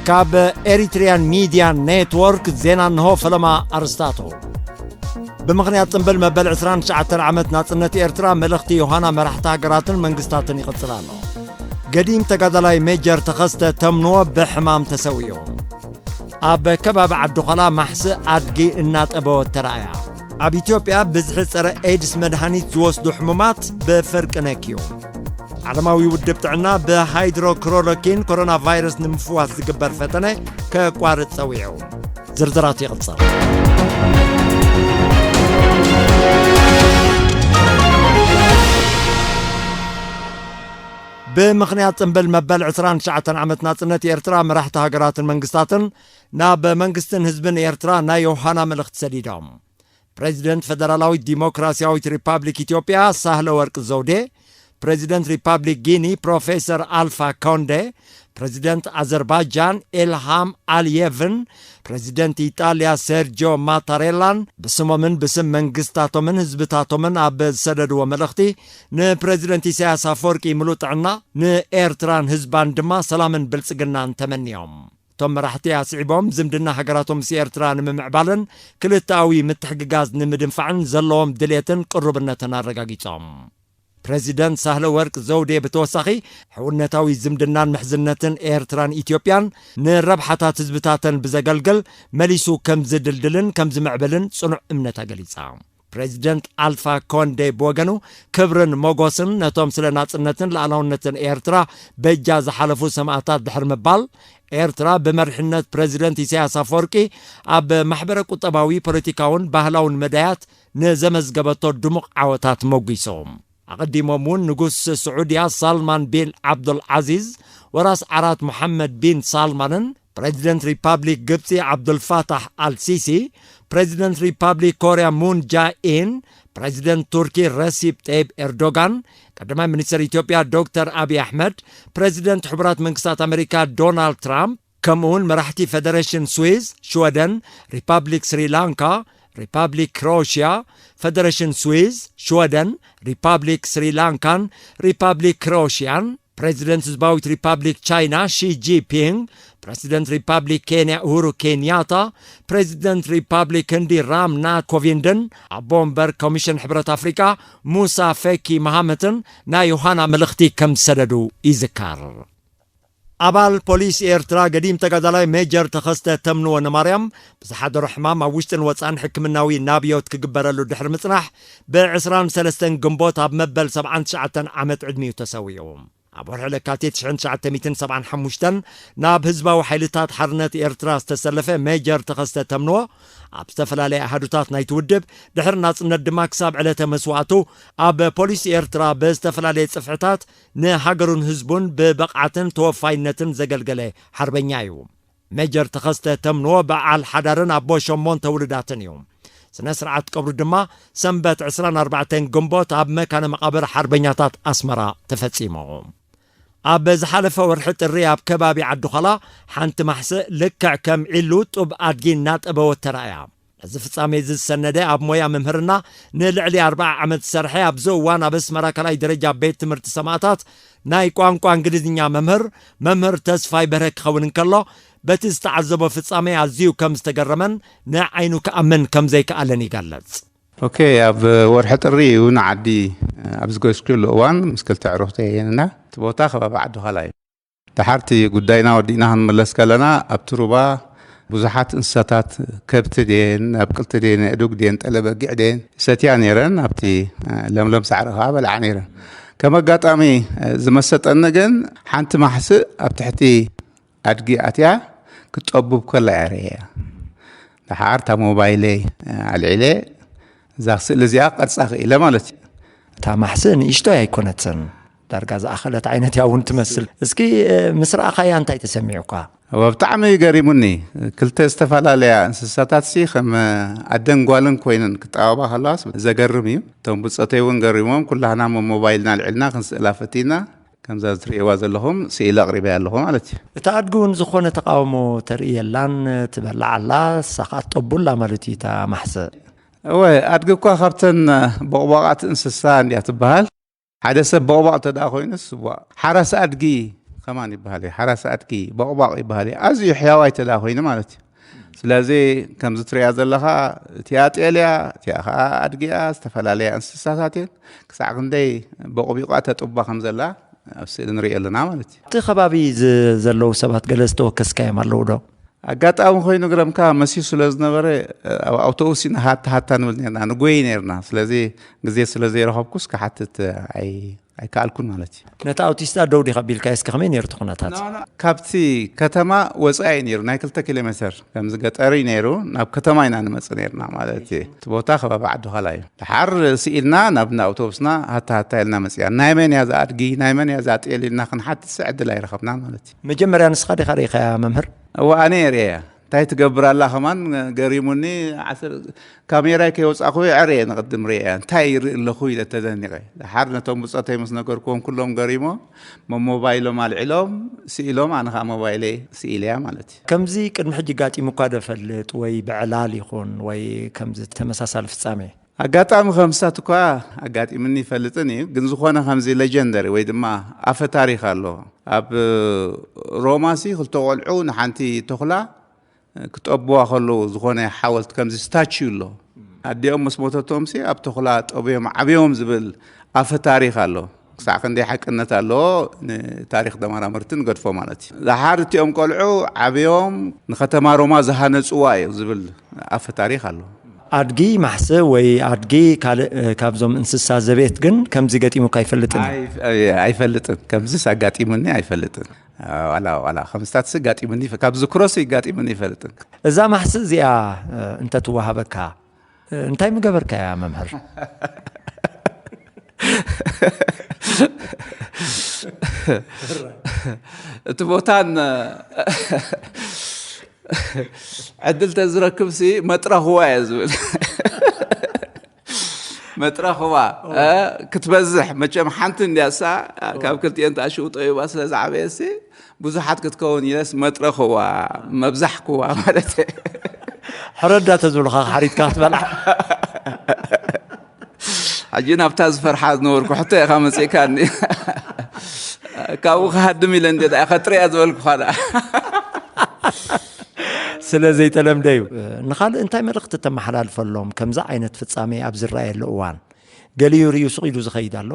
ካብ ኤሪትሪያን ሚድያ ኔትወርክ ዜና እንሆ። ፈለማ ኣርስታቱ። ብምኽንያት ጽምብል መበል ዕስራን ትሽዓተን ዓመት ናጽነት ኤርትራ፣ መልእኽቲ ዮሃና መራሕቲ ሃገራትን መንግስታትን ይቕጽል ኣሎ። ገዲም ተጋዳላይ ሜጀር ተኸስተ ተምንዎ ብሕማም ተሰዊኡ። ኣብ ከባቢ ዓዲ ኾላ ማሕስእ ኣድጊ እናጠበወት ተራእያ። ኣብ ኢትዮጵያ ብዝሒ ጸረ ኤድስ መድሃኒት ዝወስዱ ሕሙማት ብፍርቂ ነክዩ። ዓለማዊ ውድብ ጥዕና ብሃይድሮክሎሮኪን ኮሮና ቫይረስ ንምፍዋስ ዝግበር ፈተነ ከቋርጽ ጸዊዑ። ዝርዝራት ይቕጽል። ብምኽንያት ጽምብል መበል ዕስራን ትሽዓተን ዓመት ናጽነት ኤርትራ፣ መራሕቲ ሃገራትን መንግስታትን ናብ መንግስትን ህዝብን ኤርትራ ናይ ዮሃና መልእኽቲ ሰዲዶም። ፕሬዚደንት ፈደራላዊት ዲሞክራሲያዊት ሪፓብሊክ ኢትዮጵያ ሳህለ ወርቅ ዘውዴ፣ ፕሬዚደንት ሪፓብሊክ ጊኒ ፕሮፌሰር ኣልፋ ኮንዴ፣ ፕሬዚደንት ኣዘርባይጃን ኢልሃም ኣልየቭን ፕሬዚደንት ኢጣልያ ሴርጆ ማታሬላን ብስሞምን ብስም መንግስታቶምን ህዝብታቶምን ኣብ ዝሰደድዎ መልእኽቲ፣ ንፕሬዚደንት ኢሳያስ ኣፈወርቂ ምሉእ ጥዕና፣ ንኤርትራን ህዝባን ድማ ሰላምን ብልጽግናን ተመንዮም። እቶም መራሕቲ ኣስዒቦም፣ ዝምድና ሃገራቶም ምስ ኤርትራ ንምምዕባልን ክልተኣዊ ምትሕግጋዝ ንምድንፋዕን ዘለዎም ድሌትን ቅሩብነትን ኣረጋጊጾም። ፕሬዚደንት ሳህለ ወርቅ ዘውዴ ብተወሳኺ፣ ሕውነታዊ ዝምድናን ምሕዝነትን ኤርትራን ኢትዮጵያን ንረብሓታት ህዝብታተን ብዘገልግል መሊሱ ከም ዝድልድልን ከም ዝምዕብልን ጽኑዕ እምነታ ገሊጻ። ፕሬዚደንት ኣልፋ ኮንዴ ብወገኑ፣ ክብርን ሞጎስን ነቶም ስለ ናጽነትን ሉዓላውነትን ኤርትራ በጃ ዝሓለፉ ሰማእታት ድሕሪ ምባል፣ ኤርትራ ብመሪሕነት ፕሬዚደንት ኢሳያስ ኣፈወርቂ ኣብ ማሕበረ ቁጠባዊ፣ ፖለቲካውን ባህላውን መዳያት ንዘመዝገበቶ ድሙቕ ዓወታት ሞጒሶም። ኣቐዲሞም እውን ንጉስ ስዑድያ ሳልማን ቢን ዓብዱል ዓዚዝ፣ ወራስ ዓራት መሓመድ ቢን ሳልማንን፣ ፕሬዚደንት ሪፓብሊክ ግብጺ ዓብዱልፋታሕ ኣልሲሲ፣ ፕሬዚደንት ሪፓብሊክ ኮርያ ሙን ጃኢን፣ ፕሬዚደንት ቱርኪ ረሲፕ ጠይብ ኤርዶጋን፣ ቀዳማይ ሚኒስተር ኢትዮጵያ ዶክተር ኣብይ ኣሕመድ፣ ፕሬዚደንት ሕቡራት መንግስታት ኣመሪካ ዶናልድ ትራምፕ፣ ከምኡውን መራሕቲ ፈደሬሽን ስዊዝ፣ ሽወደን፣ ሪፓብሊክ ስሪላንካ፣ ሪፓብሊክ ክሮኤሽያ፣ ፈደሬሽን ስዊዝ፣ ሽወደን፣ ሪፓብሊክ ስሪላንካን ሪፓብሊክ ክሮኤሽያን፣ ፕሬዚደንት ህዝባዊት ሪፓብሊክ ቻይና ሺ ጂንፒንግ፣ ፕሬዚደንት ሪፓብሊክ ኬንያ ኡሁሩ ኬንያታ፣ ፕሬዚደንት ሪፓብሊክ ህንዲ ራም ናት ኮቪንድን ኣቦ ወንበር ኮሚሽን ሕብረት ኣፍሪቃ ሙሳ ፌኪ መሃመትን ናይ ዮሃና መልእኽቲ ከም ዝሰደዱ ይዝከር። ኣባል ፖሊስ ኤርትራ ገዲም ተጋዳላይ ሜጀር ተኸስተ ተምንዎ ነማርያም ብዝሓደሮ ሕማም ኣብ ውሽጥን ወጻእን ሕክምናዊ ናብዮት ክግበረሉ ድሕሪ ምጽናሕ፣ ብ ዕስራን ሰለስተን ግንቦት ኣብ መበል ሰብዓን ትሽዓተን ዓመት ዕድሚኡ ተሰዊኡ። ኣብ ወርሒ ለካቲት ሽሕን ትሽዓተ ሚእትን ሰብዓን ሓሙሽተን ናብ ህዝባዊ ሓይልታት ሓርነት ኤርትራ ዝተሰለፈ ሜጀር ተኸስተ ተምንዎ፣ ኣብ ዝተፈላለየ ኣሃዱታት ናይቲ ውድብ፣ ድሕሪ ናጽነት ድማ ክሳብ ዕለተ መስዋእቱ ኣብ ፖሊስ ኤርትራ ብዝተፈላለየ ጽፍሕታት ንሃገሩን ህዝቡን ብብቕዓትን ተወፋይነትን ዘገልገለ ሓርበኛ እዩ። ሜጀር ተኸስተ ተምንዎ በዓል ሓዳርን ኣቦ ሸሞንተ ውሉዳትን እዩ። ስነ ስርዓት ቀብሩ ድማ ሰንበት ዕስራን ኣርባዕተን ግንቦት ኣብ መካነ መቓብር ሓርበኛታት ኣስመራ ተፈጺሙ። ኣብ ዝሓለፈ ወርሒ ጥሪ ኣብ ከባቢ ዓዲ ዃላ ሓንቲ ማሕስእ ልክዕ ከም ዒሉ ጡብ ኣድጊ እናጠበወት ተራእያ። ነዚ ፍጻሜ እዚ ዝሰነደ ኣብ ሞያ መምህርና ንልዕሊ ኣርብዓ ዓመት ዝሰርሐ፣ ኣብዚ እዋን ኣብ ኣስመራ ካልኣይ ደረጃ ቤት ትምህርቲ ሰማእታት ናይ ቋንቋ እንግሊዝኛ መምህር፣ መምህር ተስፋይ በርሀ ክኸውን እንከሎ፣ በቲ ዝተዓዘቦ ፍጻሜ ኣዝዩ ከም ዝተገረመን ንዓይኑ ክኣምን ከም ዘይከኣለን ይገልጽ። ኦኬ፣ ኣብ ወርሒ ጥሪ እዩ ንዓዲ ኣብ ዝገስኩሉ እዋን ምስ ክልተ ኣዕሩኽተይ እየን እና እቲ ቦታ ከባቢ ዓዲ ዃላ እዩ። ደሓርቲ ጉዳይና ወዲእና ክንምለስ ከለና ኣብቲ ሩባ ብዙሓት እንስሳታት ከብቲ ድየን፣ ኣብቅልቲ ድየን፣ ኣእዱግ ድየን፣ ጠለ በጊዕ ድየን ይሰትያ ነይረን። ኣብቲ ለምለም ሳዕሪ ከዓ በልዓ ነይረን። ከም ኣጋጣሚ ዝመሰጠኒ ግን ሓንቲ ማሕስእ ኣብ ትሕቲ ኣድጊ ኣትያ ክትጠቡብ ከላ እያ ርእያ። ደሓር እታ ሞባይለይ ኣልዒለ እዛ ስእሊ እዚኣ ቀርጻ ክኢለ ማለት እዩ። እታ ማሕስእ ንእሽቶይ ኣይኮነትን፣ ዳርጋ ዝኣኸለት ዓይነት እያ እውን ትመስል። እስኪ፣ እ፣ ምስ ረኣኻያ እንታይ ተሰሚዑካ? እወ፣ ብጣዕሚ ገሪሙኒ። ክልተ ዝተፈላለያ እንስሳታትሲ ከም ኣደን ጓልን ኮይነን ክጠባባ ከለዋስ ዘገርም እዩ። እቶም ብጾተይ እውን ገሪሞም፣ ኩላህና ሞባይልና ኣልዒልና ክንስእላ ፈቲና። ከምዛ ዝትርእይዋ ዘለኹም ስኢለ ኣቕሪበያ ኣለኹ ማለት እዩ። እታ ኣድጊ እውን ዝኾነ ተቃውሞ ተርኢ የላን፣ ትበልዕ ኣላ፣ ንሳ ኸኣ ትጠቡ ኣላ ማለት እዩ እታ ማሕስእ። እወ፣ ኣድጊ እኳ ካብተን ቦቕቧቓት እንስሳ እንድያ ትበሃል። ሓደ ሰብ ቦቕቧቕ እንተ ደኣ ኮይኑስ፣ ዋ፣ ሓራስ ኣድጊ ከማን ይበሃል እዩ፣ ሓራስ ኣድጊ ቦቕቧቕ ይበሃል እዩ። ኣዝዩ ሕያዋይ ተዳ ኮይኑ ማለት እዩ። ስለዚ ከምዚ ትሪኣ ዘለኻ፣ እቲኣ ጤል እያ፣ እቲኣ ኸዓ ኣድጊ እያ፣ ዝተፈላለያ እንስሳታት እየን። ክሳዕ ክንደይ ቦቕቢቋ ተጥባ ከም ዘላ ኣብ ስእሊ ንሪኦ ኣለና ማለት እዩ። እቲ ከባቢ ዝ-፣ ዘለዉ ሰባት ገለ ዝተወከስካዮም ኣለዉ ዶ? ኣጋጣሚ ኮይኑ ግረምካ መሲዩ ስለ ዝነበረ፣ ኣብ ኣውቶቡስ ኢና ሃታ ሃታ ንብል ነርና፣ ንጎይ ነርና። ስለዚ ግዜ ስለ ዘይረኸብኩስ ክሓትት ኣይ-፣ ኣይከኣልኩን ማለት እዩ። ነታ ኣውቲስታ ደው ዲኻ ኣቢልካዮ እስከ ከመይ ነይሩ እቲ ኩነታት? ኖ፣ ኖ፣ ካብቲ ከተማ ወጻኢ እዩ ነይሩ፣ ናይ ክልተ ኪሎ ሜተር ከምዚ ገጠር እዩ ነይሩ። ናብ ከተማ ኢና ንመጽእ ነርና ማለት እዩ። እቲ ቦታ ከባቢ ዓዲ ዃላ እዩ። ድሓር ስኢልና ናብ እንዳ ኣውቶቡስና ሃታ ሃታ ኢልና መጽያ። ናይ መን እያ እዛ ኣድጊ፣ ናይ መን እያ እዛ ጤል ኢልና ክንሓትትስ ዕድል ኣይረኸብናን ማለት እዩ። መጀመርያ ንስኻ ዲኻ ርኢኻያ መምህር? እወ፣ ኣነ እየ ርእየያ። እንታይ ትገብር ኣላ ከማን ገሪሙኒ። ዓስር-፣ ካሜራይ ከይወጻእኩ ዕረ እየ ንቕድም ርእየያ። እንታይ ይርኢ ኣለኹ ኢለ ተደኒቐ። ድሓር ነቶም ብጾተይ ምስ ነገርኩዎም ኩሎም ገሪሞም፣ ሞባይሎም ኣልዒሎም ስኢሎም፣ ኣነ ኸኣ ሞባይለይ ስኢለያ ማለት እዩ። ከምዚ ቅድሚ ሕጂ ኣጋጢሙካ ዶ ይፈልጥ ወይ ብዕላል ይኹን ወይ ከምዚ ተመሳሳሊ ፍጻሜ? ኣጋጣሚ ከምስታት እኳ ኣጋጢምኒ ይፈልጥን እዩ፣ ግን ዝኾነ ከምዚ ሌጀንደሪ ወይ ድማ ኣፈ ታሪኽ ኣሎ። ኣብ ሮማሲ ክልተ ቆልዑ ንሓንቲ ተኹላ ክጠብዋ ከለዉ ዝኾነ ሓወልቲ ከምዚ ስታቹ ኣሎ። ኣዲኦም ምስ ሞተቶምሲ ኣብ ተኹላ ጠብዮም ዓብዮም ዝብል ኣፈ ታሪኽ ኣሎ። ክሳዕ ክንደይ ሓቅነት ኣለዎ ንታሪኽ ተመራመርቲ ንገድፎ ማለት እዩ። ደሓር እቲኦም ቆልዑ ዓብዮም ንከተማ ሮማ ዝሃነጽዋ እዩ ዝብል ኣፈ ታሪኽ ኣሎ። ኣድጊ ማሕሰ ወይ ኣድጊ ካልእ፣ እ፣ ካብዞም እንስሳ ዘቤት ግን ከምዚ ገጢሙካ ኣይፈልጥን እዩ። ኣይ-፣ ኣይ-፣ ኣይፈልጥን። ከምዚስ ኣጋጢሙኒ ኣይፈልጥን። ዋላ፣ ዋላ ከምስታትስ ኣጋጢሙኒ ይፈ-፣ ካብ ዝክሮስ ኣጋጢሙኒ ኣይፈልጥን። እዛ ማሕስ እዚኣ፣ እ፣ እንተትወሃበካ፣ እ፣ እንታይ ምገበርካያ መምህር? እቲ ቦታን ዕድል ተዝረክብሲ መጥረኽዋ እየ ዝብል። መጥረኽዋ፣ እ፣ ክትበዝሕ መቸም ሓንቲ እንድያሳ ካብ ክልቲኤን ተኣሽው ጠቢባ ስለ ዝዓበየሲ ብዙሓት ክትከውን ኢለስ መጥረኽዋ፣ መብዛሕክዋ ማለት እየ። ሕረዳ ተዝብሉኻ ሓሪድካ ክትበልዓ። ሕጂ ናብታ ዝፈርሓ ዝነበርኩ ሕቶ ኢኻ መጺእካኒ። ካብኡ ክሃድም ኢለ እንዴ ደኣ ከጥርያ ዝበልኩኻ ደኣ። ስለ ዘይተለምደ እዩ። ንኻልእ እንታይ መልእኽቲ ተመሓላልፈሎም? ከምዚ ዓይነት ፍጻሜ ኣብ ዝረኣየሉ እዋን ገሊኡ ርእዩ ስቕ ኢሉ ዝኸይድ ኣሎ።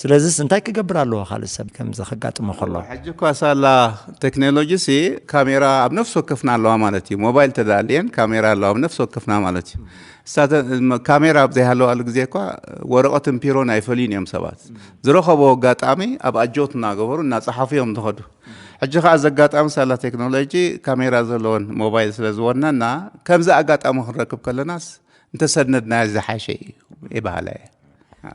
ስለዚስ እንታይ ክገብር ኣለዎ ካልእ ሰብ ከምዚ ከጋጥሞ ከሎ? ሕጂ እኳ ሳላ ቴክኖሎጂ ሲ ካሜራ ኣብ ነፍሲ ወከፍና ኣለዋ ማለት እዩ። ሞባይል ተዳልየን ካሜራ ኣለዋ ኣብ ነፍሲ ወከፍና ማለት እዩ። እሳተ-፣ ካሜራ ኣብ ዘይሃለዋሉ ግዜ እኳ ወረቐትን ፒሮን ኣይፈልዩን እዮም ሰባት። ዝረኸቦ ኣጋጣሚ ኣብ ኣጆት እናገበሩ እናጸሓፉ እዮም ዝኸዱ። ሕጂ ከኣ ዘጋጣሚ ሳላ ቴክኖሎጂ ካሜራ ዘለወን ሞባይል ስለ ዝወነና፣ ከምዚ ኣጋጣሚ ክንረክብ ከለናስ እንተሰነድናዮ ዝሓሸ እዩ ይበሃላ እየ።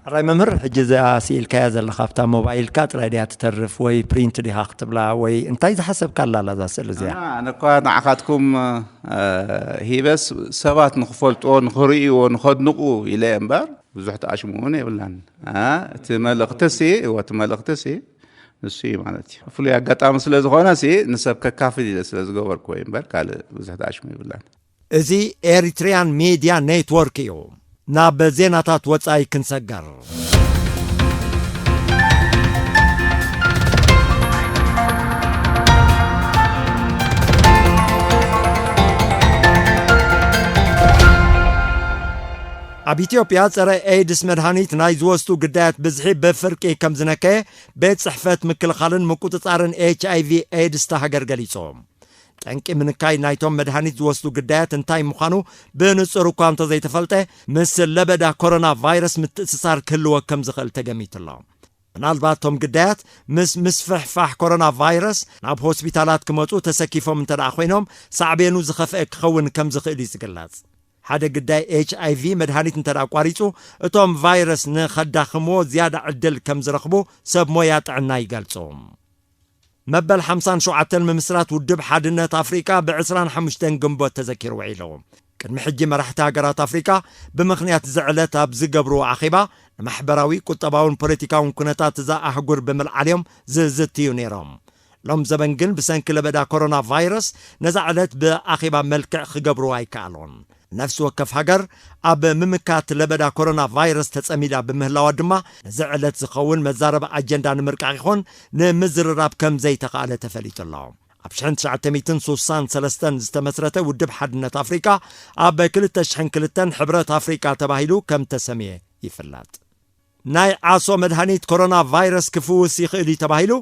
ሕራይ መምህር፣ ሕጂ እዚኣ ስኢልካያ ዘለኻ ኣብታ ሞባይልካ ጥራይ ድያ ትተርፍ ወይ ፕሪንት ዲኻ ክትብላ ወይ እንታይ ዝሓሰብካ ኣላ እዛ ስእሊ እዚኣ? ኣና፣ ኣነ እኳ ንዓኻትኩም፣ እ፣ ሂበስ ሰባት ንኽፈልጥዎ፣ ንኽርእይዎ፣ ንኸድንቑ ኢለ እየ እምበር ብዙሕ ተኣሽሙ እውን የብላን። እ፣ እቲ መልእኽትሲ፣ እወ፣ እቲ መልእኽትሲ ንሱ እዩ ማለት እዩ። ፍሉይ ኣጋጣሚ ስለ ዝኾነ ሲ ንሰብ ከካፍል ኢለ ስለ ዝገበርኩዎ እዩ እምበር ካልእ ብዙሕ ተኣሽሙ የብላን። እዚ ኤሪትሪያን ሚድያ ኔትወርክ እዩ። ናብ ዜናታት ወጻኢ ክንሰገር። ኣብ ኢትዮጵያ ጸረ ኤድስ መድሃኒት ናይ ዝወስዱ ግዳያት ብዝሒ ብፍርቂ ከም ዝነከየ ቤት ጽሕፈት ምክልኻልን ምቁጽጻርን ኤች ኣይ ቪ ኤድስ እታ ሃገር ገሊጹ። ጠንቂ ምንካይ ናይቶም መድሃኒት ዝወስዱ ግዳያት እንታይ ምዃኑ ብንጹር እኳ እንተዘይተፈልጠ፣ ምስ ለበዳ ኮሮና ቫይረስ ምትእስሳር ክህልዎ ከም ዝኽእል ተገሚቱ ኣሎ። ምናልባት እቶም ግዳያት ምስ ምስፍሕፋሕ ኮሮና ቫይረስ ናብ ሆስፒታላት ክመጹ ተሰኪፎም እንተ ደኣ ኮይኖም፣ ሳዕቤኑ ዝኸፍአ ክኸውን ከም ዝኽእል እዩ ዝግለጽ። ሓደ ግዳይ ኤች ኣይ ቪ መድሃኒት እንተ ደኣ ኣቋሪጹ፣ እቶም ቫይረስ ንኸዳኽምዎ ዝያዳ ዕድል ከም ዝረኽቡ ሰብ ሞያ ጥዕና ይገልጹ። መበል ሓምሳን ሸውዓተን ምምስራት ውድብ ሓድነት ኣፍሪቃ ብ ዕስራን ሓሙሽተን ግንቦት ተዘኪሩ ውዒሉ። ቅድሚ ሕጂ መራሕቲ ሃገራት ኣፍሪቃ ብምኽንያት እዚ ዕለት ኣብ ዝገብርዎ ኣኼባ ንማሕበራዊ፣ ቁጠባውን ፖለቲካውን ኩነታት እዛ ኣህጉር ብምልዓል እዮም ዝዝትዩ ነይሮም። ሎም ዘበን ግን ብሰንኪ ለበዳ ኮሮና ቫይረስ ነዛ ዕለት ብኣኼባ መልክዕ ክገብርዋ ኣይከኣሉን። ነፍሲ ወከፍ ሃገር ኣብ ምምካት ለበዳ ኮሮና ቫይረስ ተጸሚዳ ብምህላዋ ድማ፣ ነዚ ዕለት ዝኸውን መዛረቢ ኣጀንዳ ንምርቃቕ ይኾን ንምዝርራብ ከም ዘይተኻእለ ተፈሊጡ ኣሎ። ኣብ ሽሕን ትሽዓተ ሚእትን ስሳን ሰለስተን ዝተመስረተ ውድብ ሓድነት ኣፍሪቃ፣ ኣብ ክልተ ሽሕን ክልተን ሕብረት ኣፍሪቃ ተባሂሉ ከም ተሰምየ ይፍለጥ። ናይ ዓሶ መድሃኒት ኮሮና ቫይረስ ክፍውስ ይኽእል እዩ ተባሂሉ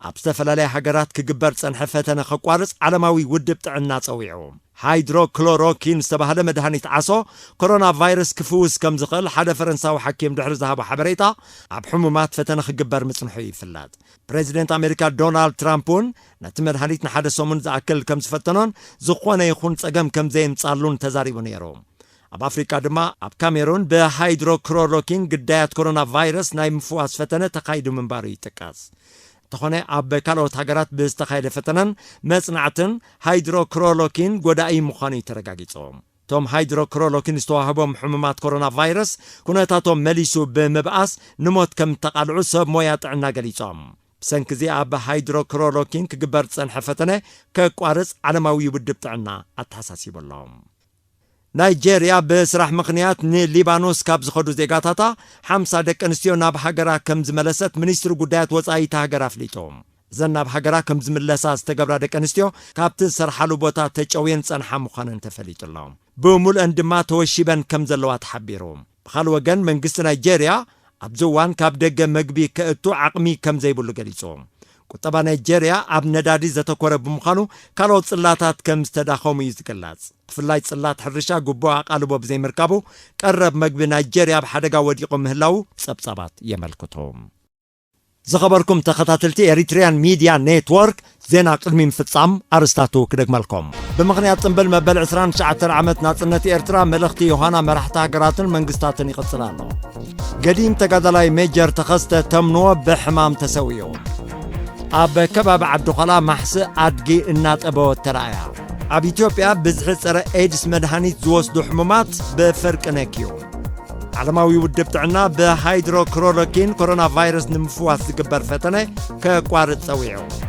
ኣብ ዝተፈላለያ ሃገራት ክግበር ጸንሐ ፈተነ ከቋርጽ ዓለማዊ ውድብ ጥዕና ጸዊዑ። ሃይድሮክሎሮኪን ዝተባህለ መድሃኒት ዓሶ ኮሮና ቫይረስ ክፍውስ ከም ዝኽእል ሓደ ፈረንሳዊ ሓኪም ድሕሪ ዝሃቦ ሓበሬታ፣ ኣብ ሕሙማት ፈተነ ክግበር ምጽንሑ ይፍለጥ። ፕሬዚደንት ኣሜሪካ ዶናልድ ትራምፕ እውን ነቲ መድሃኒት ንሓደ ሰሙን ዝኣክል ከም ዝፈተኖን ዝኾነ ይኹን ጸገም ከም ዘየምጻሉን ተዛሪቡ ነይሩ። ኣብ ኣፍሪቃ ድማ ኣብ ካሜሩን ብሃይድሮክሎሮኪን ግዳያት ኮሮና ቫይረስ ናይ ምፍዋስ ፈተነ ተኻይዱ ምንባሩ ይጥቀስ። እንተኾነ ኣብ ካልኦት ሃገራት ብዝተኻየደ ፈተነን መጽናዕትን ሃይድሮክሎሮኪን ጎዳኢ ምዃኑ እዩ ተረጋጊጹ። እቶም ሃይድሮክሎሮኪን ዝተዋህቦም ሕሙማት ኮሮና ቫይረስ ኩነታቶም መሊሱ ብምብኣስ ንሞት ከም እተቓልዑ ሰብ ሞያ ጥዕና ገሊጾም። ብሰንኪ እዚ ኣብ ሃይድሮክሎሮኪን ክግበር ዝጸንሐ ፈተነ ከቋርጽ ዓለማዊ ውድብ ጥዕና ኣተሓሳሲቡ ኣሎ። ናይጄርያ ብስራሕ ምኽንያት ንሊባኖስ ካብ ዝኸዱ ዜጋታታ ሓምሳ ደቂ ኣንስትዮ ናብ ሃገራ ከም ዝመለሰት ሚኒስትሪ ጉዳያት ወጻኢ እታ ሃገር ኣፍሊጡ። እዘን ናብ ሃገራ ከም ዝምለሳ ዝተገብራ ደቂ ኣንስትዮ ካብቲ ዝሰርሓሉ ቦታ ተጨውየን ዝጸንሓ ምዃነን ተፈሊጡ ኣሎ። ብምሉእን ድማ ተወሺበን ከም ዘለዋ ተሓቢሩ። ብኻልእ ወገን መንግስቲ ናይጄርያ ኣብዚ እዋን ካብ ደገ መግቢ ከእቱ ዓቕሚ ከም ዘይብሉ ገሊጹ። ቁጠባ ናይጄርያ ኣብ ነዳዲ ዘተኮረ ብምዃኑ ካልኦት ጽላታት ከም ዝተዳኸሙ እዩ ዝግለጽ። ብፍላይ ጽላት ሕርሻ ግቡእ ኣቓልቦ ብዘይምርካቡ ቀረብ መግቢ ናይጄርያ ኣብ ሓደጋ ወዲቑ ምህላዉ ጸብጻባት የመልክቱ። ዝኸበርኩም ተኸታተልቲ ኤሪትሪያን ሚድያ ኔትወርክ፣ ዜና ቅድሚ ምፍጻም ኣርስታቱ ክደግመልኩም። ብምኽንያት ጽምብል መበል ዕስራን ትሽዓተን ዓመት ናጽነት ኤርትራ፣ መልእኽቲ ዮሃና መራሕቲ ሃገራትን መንግስታትን ይቕጽል ኣሎ። ገዲም ተጋዳላይ ሜጀር ተኸስተ ተምንዎ ብሕማም ተሰዊኡ። ኣብ ከባቢ ዓዲ ኾላ ማሕስእ ኣድጊ እናጠበወት ተራእያ። ኣብ ኢትዮጵያ ብዝሒ ጸረ ኤድስ መድሃኒት ዝወስዱ ሕሙማት ብፍርቂ ነክዩ። ዓለማዊ ውድብ ጥዕና ብሃይድሮክሎሮኪን ኮሮና ቫይረስ ንምፍዋስ ዝግበር ፈተነ ከቋርጽ ጸዊዑ።